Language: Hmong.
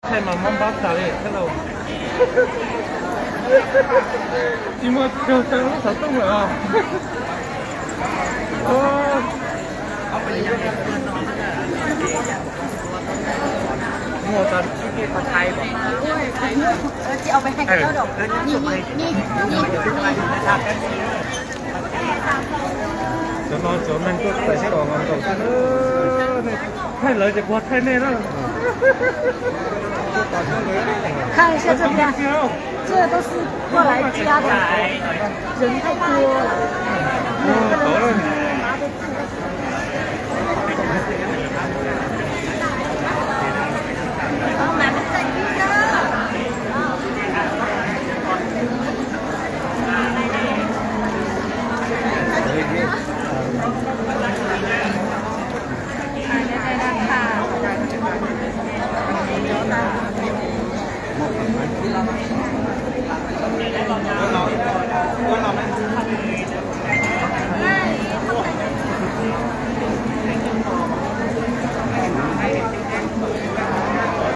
Thaij mas mob npab tas li thaij lauj. Tsis muaj chaw tau lub xov tooj lawm os. Muaj tas. Cov no cov neeg tuaj txais sab los mas ntaus xwb. Thaij lawv ces kuv thaij nej na. 看一下这边，这都是过来加的，人太多了。